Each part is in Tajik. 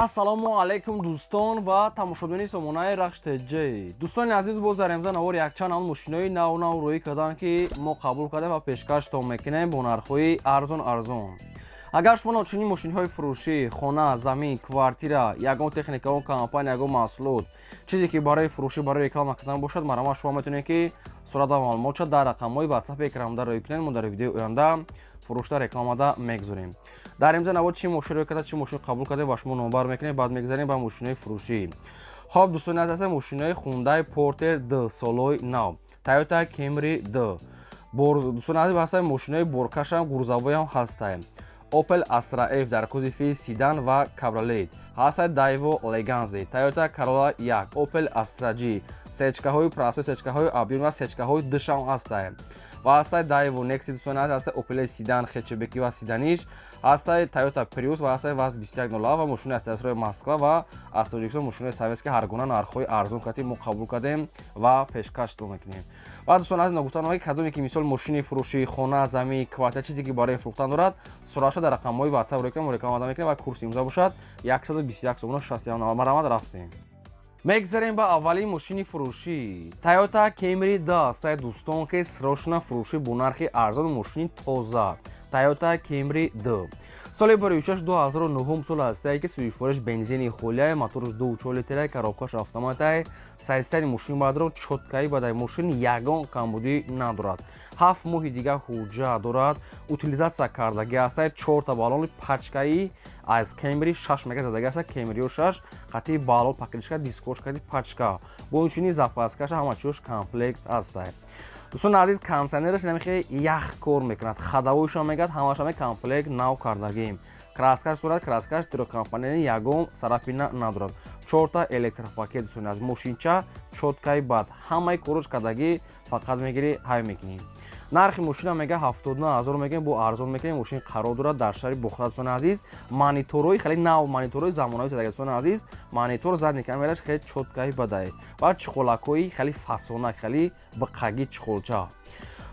Ассалому алайкум, дӯстон ва тамошобинони сомонаи Рахш ТЖ. Дӯстони азиз, боз дар имза навор якчанд ан мошинои нав нав рӯӣ карданд, ки мо қабул кардем ва пешкаштон мекунем бо нархҳои арзон арзон. Агар шумо чунин мошинҳои фурӯшӣ, хона, замин, квартира, ягон техника, ягон компания, ягон маҳсулот, чизе ки барои фурӯшӣ, барои реклама кардан бошад, марҳамат, шумо метавонед, ки сурат ва маълумотша дар рақамҳои ватсапи экранда рӯй кунед. Мо дар видеои оянда фурӯшта рекламада мегузорем. Дар имза навор чӣ мошин рӯй карда, чӣ мошин қабул кардем, ба шумо номбар мекунем, баъд мегузарем ба мошинои фурӯшӣ. Хоб, дӯстони азиз, ҳастанд мошинои Хундай Портер Д, солҳои нав, Тойота Кемри Д. Дӯстони азиз, ҳастанд мошинои боркашам, грузовойам ҳастанд. Opel Astra F дар кузови седан ва кабриолет ҳастад, Daewoo Leganza, Toyota Corolla 1, Opel Astra G, сечкаҳои простой, сечкаҳои объём ва сечкаҳои душам ҳастанд ва ҳастад Daewoo Nexia. Дӯстони азиз, ҳастад Opel седан, хэтчбеки ва седаниш ҳастад, Toyota Prius ва ҳастад ВАЗ 2107 ва мошини аз территорияи Москва ва аз Тоҷикистон, мошинои советский, ҳар гуна нархҳои арзон кати мо қабул кардем ва пешкаштон мекунем. Ва дӯстони азиз, ногуфта намоед, кадоме ки, мисол, мошини фурӯшӣ, хона, замин, квартира, чизе ки барои фурӯхтан дорад, суратша дар рақамҳои WhatsApp рӯй кунем, мо реклама мекунем ва курси имза бошад 121 сомона 61. Марҳамат, рафтем. Мегзарем ба аввалин мошини фурӯшӣ. Toyota Camry Д ҳастад, дӯстон, ки срочно фурӯшӣ бо нархи арзон, мошини тоза. Toyota Camry Д. Соли бароишаш 2009 сол ҳастае, ки сӯзишвориш бензини холия, моторш 2,4 литра, коробкаш автоматай, состояни мошин бадро чёткаи бадай, мошин ягон камбудӣ надорад. 7 моҳи дига ҳуҷҷат дорад, утилизация кардагӣ ҳастае, чорта баллони пачкаи аз Camry 6 мега задаги аста, Camry 6 қати баллон покрышка, дискош кати пачка. Бо инчунин запаскаша, ҳама чизош комплект ҳастае. Дӯстони азиз, кондиционераш намехе ях кор мекунад, ходовойшам мегӯяд, ҳамашаме комплект нав кардагим. Краскаш сурат, краскаш трехкомпонентный, ягон царапина надорад. Чорта электропакет, дӯстони азиз, мошинча чёткаи бад, ҳамаи корош кардагӣ, фақат мегирӣ, ҳай мекунӣ. Нархи мошина мега 79 000 мегӯем, бо арзон мекунем. Мошин қарор дорад дар шаҳри Бухора, дӯстони азиз. Мониторҳои хеле нав, мониторҳои замонавӣ задаги, дӯстони азиз, монитор, задний камераш хеле чёткаи бадай ва чехолакҳои хеле фасонак, хеле биқаги чехолча.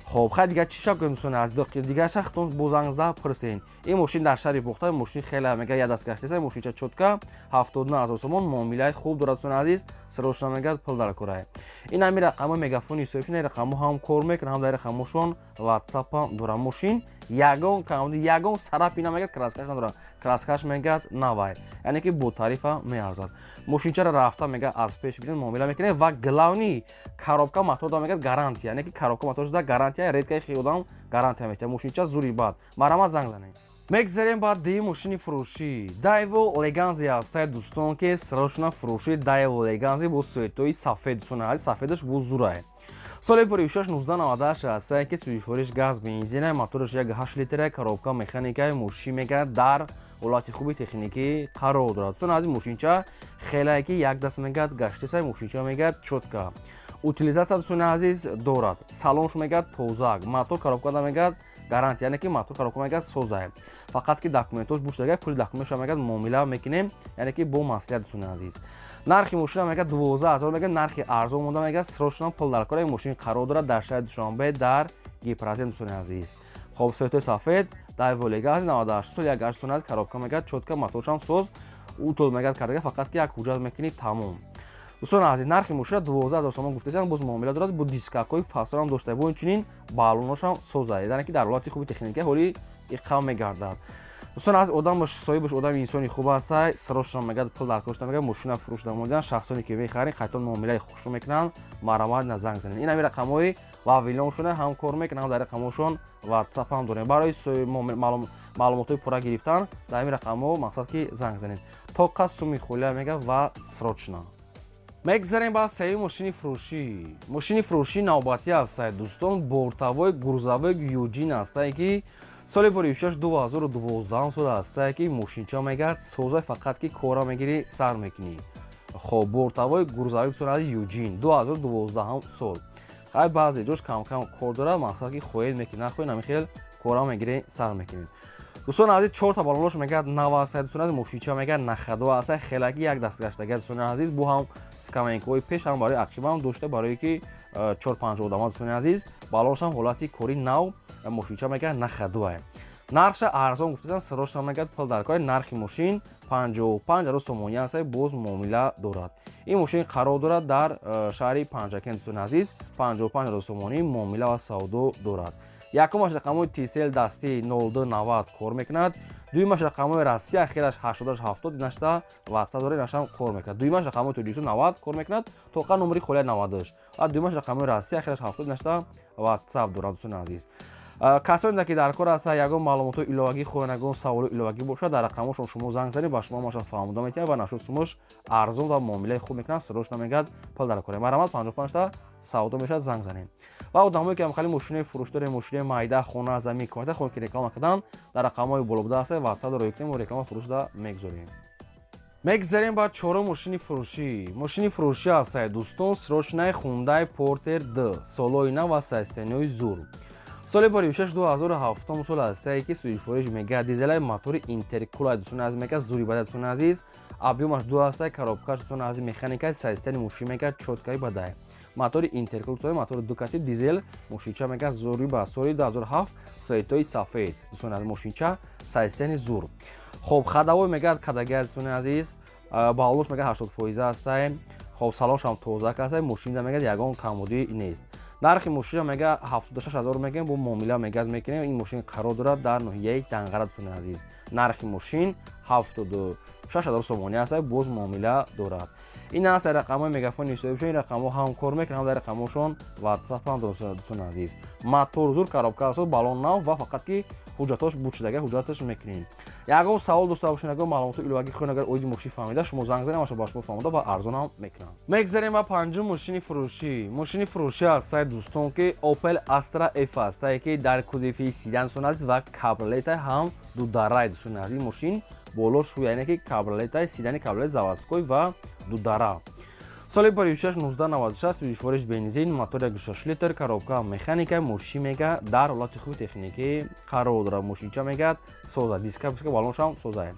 Хоб, хай, дигар чӣ шак кунем, дӯстони азиз? Дигар шахтон бо занг зада пурсен. Ин мошин дар шаҳри Бухта, мошин хеле мега як даст гаштеса, мошинча чётка, 79 000 сомон, муомилаи хуб дорад, дӯстони азиз, срочно мегӯяд, пул дар кора. Ин ҳами рақамҳои мегафони ҳисобшон, ин рақамҳо ҳам кор мекунад, ҳам дар рақамҳошон ватсапам дорад. Мошин ягон камбуди, ягон царапина мегӯяд, краскаш надорад, краскаш мегӯяд навай, яъне ки бо тарифа меарзад. Мошинчаро рафта мега аз пеш бинед, муомила мекунед ва главный коробка мотор да мегӯяд гарантия, яъне ки коробка мотор шуда гарантия, редкаи хи одам гарантия метиҳад. Мошинча зури бад, марҳамат, занг занед. Мегзарем ба дуюм мошини фурӯшӣ. Daewoo Leganza ҳастае, дӯстон, ки срочно фурӯши. Daewoo Leganza бо цветои сафед, дӯстони азиз, сафедаш бо зурае. Соли пуришаш 1998 ҳастае, ки сӯзишвориш газ бензина, мотораш 1,8 литра, коробка механикаи. Мошин мегӯяд дар ҳолати хуби техникӣ қарор дорад. Дӯстони азиз, мошинча хелае ки як даст мегӯяд гаштеса, мошинча мегӯяд чётка, утилизация, дӯстони азиз, дорад, салонш мегӯяд тозак, мотор, коробка да мегӯяд гарантия, яъне ки мотор, коробка мегӯяд созае, фақат ки документош буштага, пули документша мегӯяд муомила мекунем, яъне ки бо маслиҳат. Дӯстони азиз, нархи мошина мегӯяд 12 000 мегӯяд, нархи арзон монда, мегӯяд срочно пул дар кора. Мошин қарор дорад дар шаҳри Душанбе, дар Гипрозем, дӯстони азиз. Хоб, цветои сафед, Daewoo Leganza, 98 сол, 1,8 дӯстони азиз, коробка мегӯяд чётка, моторшам соз, утол мегӯяд кардага, фақат ки як ҳуҷҷат мекунӣ, тамом. Дӯстони азиз, нархи мошина 12 000 сомон гуфтаистанд, боз муомила дорад, бо дискакҳои фасонам дошта, бо инчунин баллоношам соза, яъне ки дар ҳолати хуби техника ҳоли иқам мегардад. Дӯстон азиз, одамаш соҳибаш одами инсони хуб ҳастай, срочно мегӯяд пул дар кошта, мегӯяд мошина фурӯш намодан. Шахсоне ки мехарен, қайтон муомилаи хушрӯ мекунанд, марҳамат, на занг занед. Ин ҳами рақамҳои вавилоншона ҳам кор мекунанд, ҳам дар рақамҳошон ватсап ҳам дорем. Барои маълумотҳои пурра гирифтан дар ҳамин рақамҳо мақсад ки занг занед. Тоқа суми холия мега ва срочно. Мегзарем ба сеюм мошини фурӯшӣ. Мошини фурӯшӣ навбатӣ ҳастае, дӯстон, бортовой грузовой Юджин ҳастае, ки соли боришаш 2012 сол ҳастае, ки мошинча мегӯяд созай, фақат ки кора мегирӣ, сар мекунӣ. Хоб, бортовой грузовой соли Юджин, 2012 сол. Хай, баъзе ҷош камкам кор дорад, мақсад ки хоҳед мекунӣ, нахоҳед, намихел кора мегирӣ, сар мекунӣ. Дӯстони азиз, чорта баллонаш мегӯяд нав ҳастае. Дӯстони азиз, мошинча мегӯяд на ходу ҳастае, хелаки як дастгаштага. Дӯстони азиз, бу ҳам скамейкаҳои пеш, ҳам барои ақибам дошта, барое ки чор панҷ одама. Дӯстони азиз, баллонашам ҳолати кори нав, мошинча мегӯяд на ходуае. Нархша арзон гуфтасан, срочно мегӯяд пул дар кор. Нархи мошин 55 000 сомонӣ аст, боз муомила дорад. Ин мошин қарор дорад дар шаҳри Панҷакент, дӯстони азиз, 55 000 сомонӣ муомила ва савдо дорад. Якумаш рақамҳои Тисел дастӣ 0290 кор мекунад, дуюмаш рақамҳои Россия ахираш 8870 нашта WhatsApp дорад, инашам кор мекунад. Дуюмаш рақамҳои Тоҷикистон 90 кор мекунад, тоқа номери холия 98 ва дуюмаш рақамҳои Россия ахираш 70 нашта WhatsApp дорад, дӯстони азиз. Касоне ки дар кор ҳастанд, ягон маълумотҳои иловагӣ хоҳанд, ягон саволи иловагӣ бошад, дар рақамҳошон шумо занг занед, ба шумо маша фаҳмода метиҳад ва нашуд сумош арзон ва муомилаи хуб мекунад, срочно мегӯяд пул дар кор. Марҳамат, 55-та савдо мешавад, занг занед. Ва одамое ки ҳамхали мошинаи фурӯш дорем, мошинаи майда, хона, замин, квартира хоҳем ки реклама кардан, дар рақамҳои боло буда ҳастед, WhatsApp ро кунем, мо реклама фурӯшда мегузорем. Мегзарем ба чорум мошини фурӯшӣ. Мошини фурӯшӣ ҳастад, дӯстон, срочный Хундай Портер Д, солои нав ва состояние и зур. Соли боришаш 2007 сол ҳастае ки сӯишфориш мега дизелай, мотори интеркулер, дӯстони азиз, мега зури бада, дӯстони азиз, объём аш ду ҳастае, коробка ш, дӯстони азиз, механикаи, состояние мошин мега чёткий бадай, мотори интеркулер, мотори дукати дизел, мошинча мега зури ба соли 2007, цвет ои сафед, дӯстони азиз, мошинча состояние зур. Хоб, ходовой мега кадаги, дӯстони азиз, баллош мега 80% ҳастае. Хоб, салоншам тоза ҳастае, мошинда мега ягон камбудӣ нест. Нархи мошина мега 76 000 мегӯем, бо муомила мегӯяд мекунем. Ин мошин қарор дорад дар ноҳияи Данғара, дӯстони азиз. Нархи мошин 76 000 сомонӣ аст, боз муомила дорад. Ин аст рақамҳои Мегафони ҳисобишон. Ин рақамҳо ҳам кор мекунанд, ҳам дар рақамҳошон WhatsApp ҳам, дӯстони азиз. Мотор зур, коробка аст, баллон нав ва фақат ки ҳуҷҷатош бучидага, ҳуҷҷаташ мекунем. Ягон савол дошта бошед, ягон маълумоти иловагӣ хоҳед, агар оиди мошин фаҳмида, шумо занг занед, маша ба шумо фаҳмода ва арзонам мекунам. Мегзарем ба панҷум мошини фурӯшӣ. Мошини фурӯшӣ ҳастае, дӯстон, ки Opel Astra F ҳастае, ки дар кузови седан, дӯстони азиз, ва кабриолета ҳам дудара, дӯстони азиз. Мошин болош яъне ки кабриолета, седани кабриолет, заводской ва дудара. Соли паришаш 1996, сӯзишвориш бензин, мотор 1,6 литр, коробка механика. Мошин мега дар ҳолати хуби техникӣ қарор дорад. Мошинча мегӯяд соза, диска, баллоншам созае.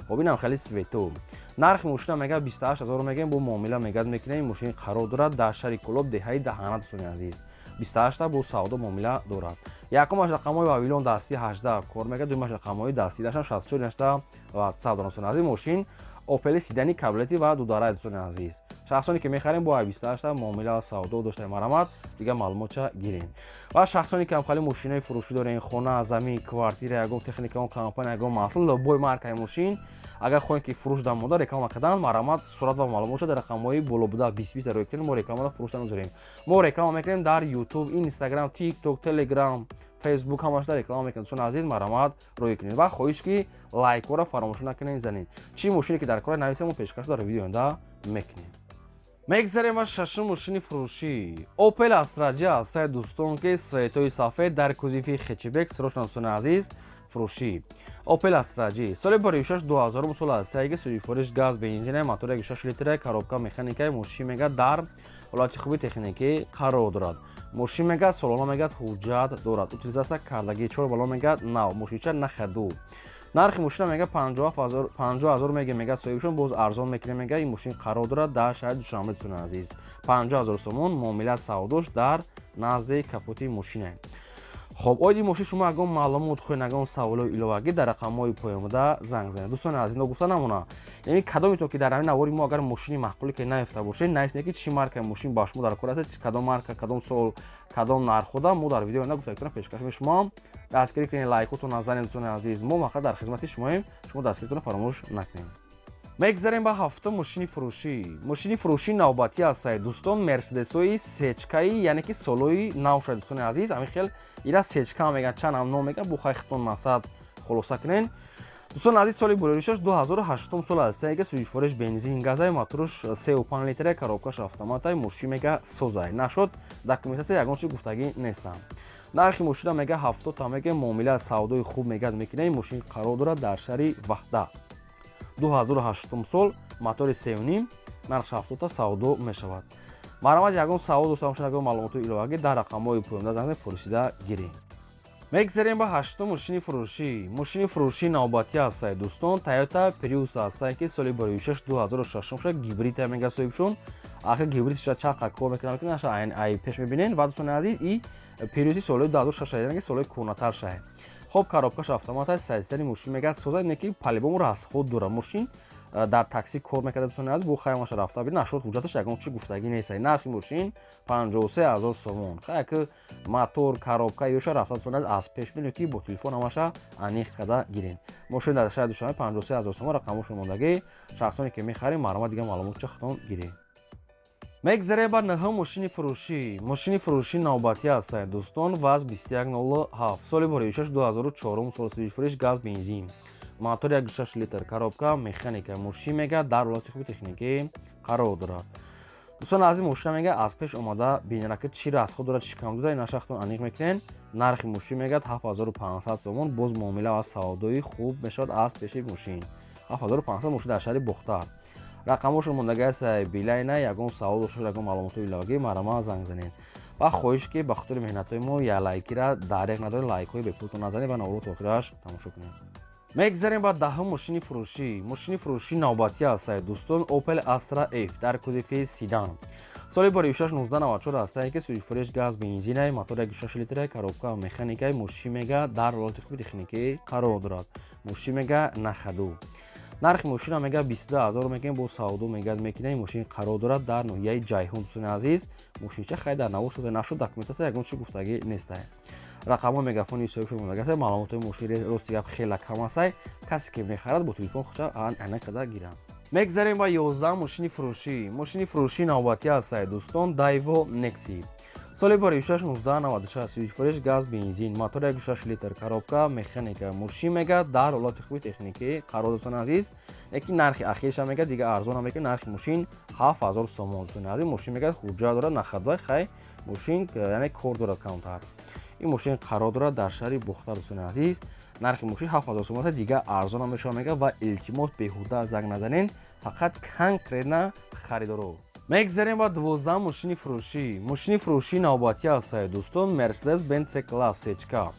Хоб, инам хеле цвет у. Нархи мошина мега 28 000 мегӯем, бо муомила мегӯяд мекунем. Мошин қарор дорад дар шаҳри Кӯлоб, деҳаи Даҳана, дӯстони азиз. 28-та бо савдо муомила дорад. Якумаш рақамҳои Вавилон дастӣ 18 кор мекунад, дуюмаш рақамҳои дастӣ дашам 64 нашта WhatsApp дорад, дӯстони азиз. Мошин Опели седани кабриолети ва дудара, дӯстони азиз. Шахсоне ки мехарем, бо 28-та муомила савдо дошта, марҳамат, дигар маълумотча гирем. Ва шахсоне ки ҳамхали мошинаи фурӯшӣ дорем, хона, замин, квартира, ягон техника, ягон компания, ягон маҳсул, любой маркаи мошин, агар хоҳем ки фурӯш дар монда реклама кардан, марҳамат, сурат ва маълумотча дар рақамҳои боло буда 20 рӯй кунем, мо рекламада фурӯшда мегузорем. Мо реклама мекунем дар YouTube, Instagram, TikTok, Telegram, Facebook, ҳамашда реклама мекунем, дӯстони азиз, марҳамат, рӯй кунед ва хоҳиш ки лайкҳоро фаромӯш накунед, занед. Чӣ мошине ки дар кора, нависем, мо пешкаш дар видео оянда мекунем. Мегзарем ба шашум мошини фурӯшӣ. Opel Astra J ҳастае, дӯстон, ки цвет ои сафед, дар кузови хэтчбек, срочно, дӯстони азиз, фурӯшӣ. Opel Astra J соли баришаш 2000 сол ҳастае, ки сӯзишвориш газ, бензина, мотор 1,6 литра, коробка механикаи. Мошин мега дар ҳолати хуби техникӣ қарор дорад. Мошин мега солона мегӯяд ҳуҷҷат дорад, утилизация кардагӣ, чор баллон мегӯяд нав, мошинча на ходу. Нархи мошина мега 50 000 мега, мега соҳибшон боз арзон мекунем, мега. Ин мошин қарор дорад дар шаҳри Душанбе, дӯстони азиз. 50 000 сомон муомила савдош дар назди капоти мошина. Хоб, оиди мошин шумо ягон маълумот хоҳед, ягон саволои иловагӣ, дар рақамҳои поёнбуда занг занед, дӯстони азиз. Ногуфта намона, яъне кадометон ки дар ҳамин навори мо агар мошини маъқуле ки наёфта бошед, нависед ки чӣ маркаи мошин ба шумо дар кор аст, кадом марка, кадом сол, кадом нархода. Мо дар видео оянда гуфта пешкаш шумо. Дастгирӣ кунед, лайкотон занед, дӯстони азиз. Мо фақат дар хизмати шумоем, шумо дастгиритонро фаромӯш накунед. Мегзарем ба ҳафтум мошини фурӯшӣ. Мошини фурӯшӣ навбатӣ ҳастае, дӯстон, Мерседесои сечкаи, яъне ки солои нав шуда, дӯстони азиз. Ҳамин хел ира сечка мегӯянд, чанд ҳам ном мегӯянд, бо хайхтон мақсад хулоса кунен, дӯстони азиз. Соли буроришаш 2008 сол ҳастае, ки сӯзишвориш бензин, газай, моторш 3,5 литра, коробка ш автоматай. Мошин мега созай, нашуд документация, ягон чи гуфтагӣ нестам. Нархи мошина мега 70 та мега, муомила савдои хуб мегӯяд мекунем. Мошин қарор дорад дар шаҳри Ваҳдат, 2008 сол, мотори 3,5, нархш 70-та савдо мешавад. Марҳамат, ягон савол дошта бошед, ягон маълумоти иловагӣ, дар рақамҳои поёнда занг пурсида гирем. Мегзарем ба ҳаштум мошини фурӯшӣ. Мошини фурӯшии навбатӣ ҳастае, дӯстон, Toyota Prius ҳастае, ки соли 26 2006 шуда, гибрид мега соҳибшон. Ака гибрид ша чақа кор мекунад, наша ай пеш мебинен. Ва, дӯстони азиз, и Prius соли 2006, яъне ки соли кӯҳнатар шае. Хоб, коробкаш автомат аст, сайсани мошин мегӯяд соза, не ки по-любому расход дора. Мошин дар такси кор мекарда, дӯстони азиз, бо хаймаша рафта бир нашуд, ҳуҷҷаташ ягон чи гуфтагӣ нест. Нархи мошин 53 000 сомон. Хаяки мотор, коробка ёша рафта, дӯстони азиз, аз пеш бинед, ки бо телефон ҳамаша аниқ карда гирен. Мошин дар шаҳри Душанбе, 53 000 сомон, рақамошон мондагӣ. Шахсоне ки мехарем, марҳамат, дига маълумотча худтон гиред. Мегзарем ба нӯҳум мошини фурӯшӣ. Мошини фурӯшӣ навбатӣ ҳастанд, дӯстон, ВАЗ 2107, соли боришаш 2004 сол, фурӯш, газ, бензин, мотор 1,6 литр, коробка механика. Мошин мега дар ҳолати хуби техникӣ қарор дорад. Дӯстон азиз, мошина мега аз пеш омада бинед, ки чӣ расход дорад, чӣ кам дорад, ина худтон аниқ мекунед. Нархи мошин мегӯяд 7500 сомон, боз муомила ва савдои хуб мешавад аз пеши мошин. 7500, мошин дар шаҳри Бохтар, рақамошон мондагиаст билайна. Ягон савол дошта, ягон маълумоти иловагӣ, марҳамат, занг занед. Ва хоҳиш, ки ба хотири меҳнатҳои мо як лайкира дареғ надоред, лайкҳои бепултон назанед ва наворо то охираш тамошо кунед. Мегзарем ба даҳум мошини фурӯшӣ. Мошини фурӯшӣ навбатӣ ҳастад, дӯстон, Opel Astra F дар кузови седан, соли боришаш 1994 ҳастае, ки сӯзишфурӯш, газ, бензинай, мотор 1,6 литра, коробка механикай. Мошин мега дар ҳолати хуби техникӣ қарор дорад. Мошин мега на ходу. Нархи мошина мега 22 000 мекунем, бо савдо мегӯяд мекунем. Мошин қарор дорад дар ноҳияи Ҷайҳун. Дӯстони азиз, мошинча хай дар навор сода нашуд, документация ягон чи гуфтагӣ нестае. Рақамҳои мегафони соҳибшон мондагиаст. Маълумотҳои мошин, рости гап, хела кам астае. Касе ки мехарад, бо телефон худша аниқ карда гиранд. Мегзарем ба 11 мошини фурӯшӣ. Мошини фурӯшӣ навбатӣ ҳастае, дӯстон, Дайво Некси, соли боришаш 1996, сӯзишфурӯш, газ, бензин, мотор 1,6 литр, коробка механика. Мошин мега дар ҳолати хуби техникӣ қарор, дӯстони азиз, яки нархи ахирша мега дига арзон мега. Нархи мошин 7000 сомон. Дӯстони азиз, мошин мега ҳуҷҷат дорад, на ходовой. Хай, мошин яъне кор дорад камтар. Ин мошин қарор дорад дар шаҳри Бохтар. Дӯстони азиз, нархи мошин 7000 сомон аст, дига арзон мешавад мега. Ва илтимос, беҳуда занг назанен, фақат конкретно харидоро. Мегзарем ба 12 мошини фурӯшӣ. Мошини фурӯшӣ навбатӣ ҳастае, дӯстон, Мерседес Бенц С класс сечка,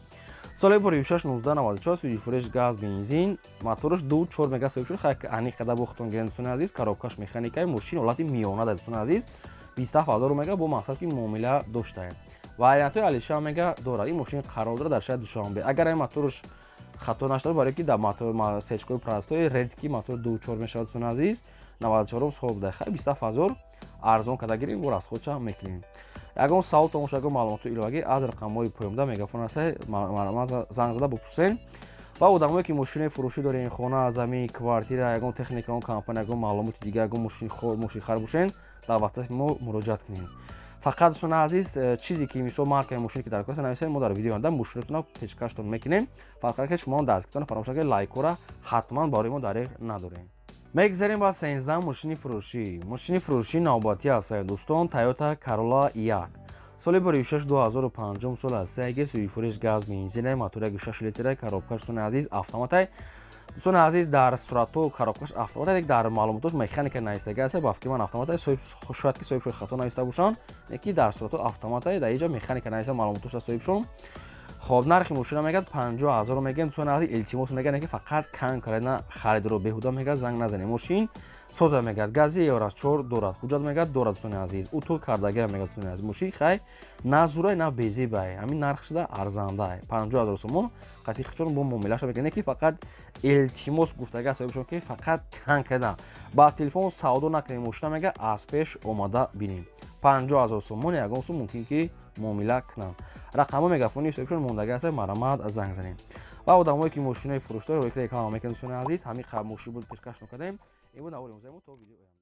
соли боришаш 1994, сӯзишфурӯш, газ, бензин, мотораш 2,4 мега соҳиб шуд. Хай, аниқ када бохтон гирен, дӯстони азиз. Коробкаш механикаи, мошин ҳолати миёна да, дӯстони азиз, 27 000 мега, бо мақсад ки муомила доштаем. Вариантҳои алиша мега дорад. Ин мошин қарор дорад дар шаҳри Душанбе. Агар ин мотораш хато нашуда, барое ки дар сечкои простой редки мотор 2,4 мешавад, дӯстони азиз, 94 сол буда. Хай, 27 000 арзон карда гирем, бо расходча мекунем. Ягон савол тамоша, ягон маълумоти иловагӣ, аз рақамҳои поёнда мегафон аста, занг зада бупурсен. Ва одамое ки мошинаи фурӯшӣ дорем, хона, замин, квартира, ягон техника, ягон компания, ягон маълумоти дига, ягон мошинхар бошен, дар ватсапи мо муроҷиат кунем. Фақат, дӯстони азиз, чизе ки мисол маркаи мошине ки дар кор нависед, мо дар видео оянда мошинатона пешкаштон мекунем. Фақат ки шумо дастгиртона фаромӯш накунед, лайкҳоро ҳатман барои мо дареғ надорем. Мегзарем ба 13 мошини фурӯшӣ. Мошини фурӯшӣ навбатӣ ҳастанд, дӯстон, Тойота Corolla 1, соли боришаш 2005 сол аст, яке сӯзишфурӯш, газ, бензина, мотор 1,6 литра, коробкаш, дӯстони азиз, автоматай. Дӯстони азиз, дар суратҳо коробкаш автомат, дар маълумотош механика навистага аст. Ба фикри ман, автомат. Шояд ки соҳибшон хато нависта бошанд, ки дар суратҳо автомат, дар инҷа механика нависта маълумотош соҳибшон. Хоб, нархи мошина мегӯяд 50 000 мегӯям. Дӯстони азиз, илтимос мегӯяд, ки фақат конкретно харидро беҳуда мегӯяд занг назанед. Мошин соза мегӯяд, гази евро 4 дорад, ҳуҷҷат мегӯяд дорад, дӯстони азиз, утул кардагия мегӯяд. Дӯстони азиз, мошин хай на зурай, на безебай, ҳамин нарх шуда арзандай, 50 000 сомон. Қатъи хичон бо муомилаша мекунад, ки фақат илтимос гуфтага соҳибшон, ки фақат конкретно ба телефон савдо накунем, мошина мега аз пеш омада бинем. 50 000 сомон, ягон сум мумкин ки муомила кунанд. Рақамҳо мегафони соҳибшон мондага аст, марҳамат, занг занем. Ва одамое ки мошинаи фурӯшдор реклама мекунед, дӯстони азиз, ҳамин мошин буд пешкаш мекардем. Ин буд навори имрӯзаи мо. То видео.